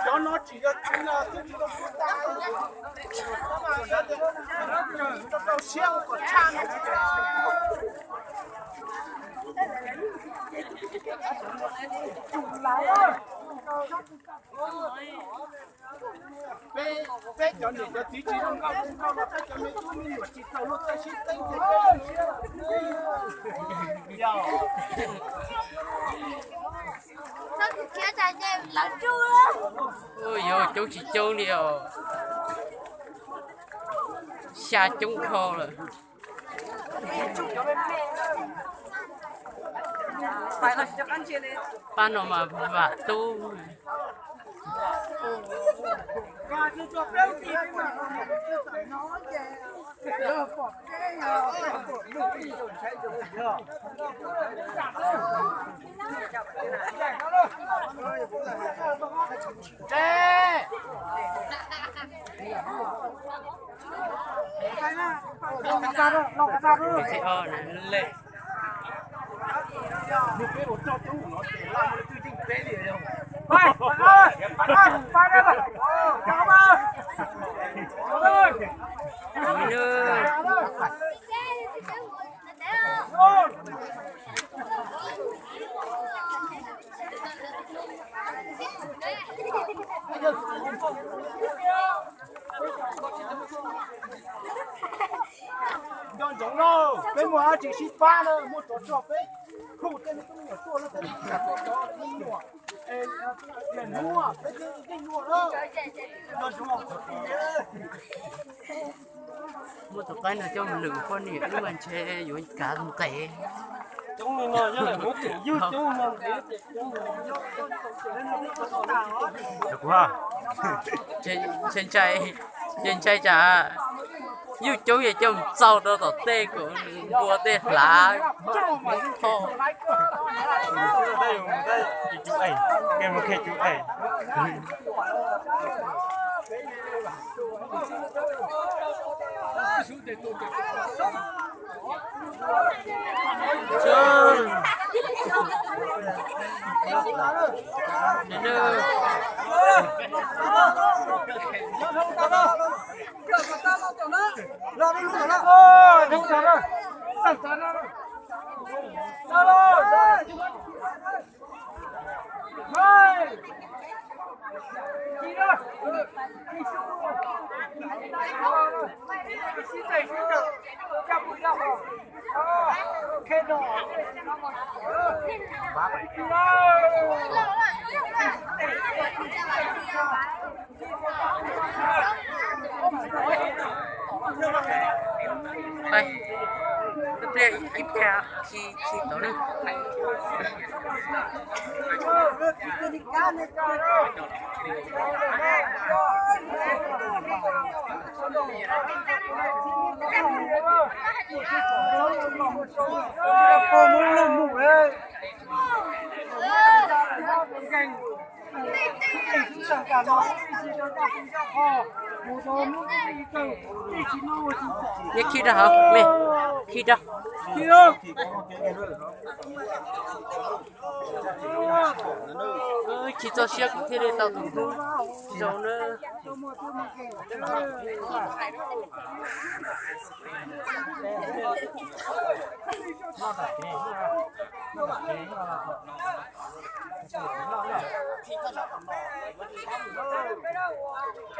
Cov no tsis yog txiv no twb tsis tau txog tas, rau siab kom tshaj no. Peb, peb cov niam cov txiv tsis zoo nkauj zoo nkauj los peb cov me tub me nyuam tsis tau luag tej sib teeb ces peb zoo siab. Ua, yog coob tsis coob li os. Xya coob dhau lawm. Pab no mas vam tub. Nco ntsoov lauj, peb muaj dab tsi sib pab na, muaj tsov rog peb hu tej me tub me nyuam tuaj, tej me tub me nyuam, es hnub peb thiaj yeej luag na. Nco ntsoov. Muab tus qaib no coj mus lwm poj niam wb mas ntshe yuav kav nqes. Coob li no yog lawm muab tus ywg coob no nqes. Ntshe, ntshe ntshai, ntshe ntshai tsam ywj coob ces coj mus txaug rau tom tej kom npua tej hlav. Ib pliag ib pliag khi khi tau na. Neb khi rau hauv, me khi rau. Khi txoj siab kuv thiaj li tau tus hlub zoo na.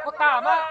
Ua tas mas.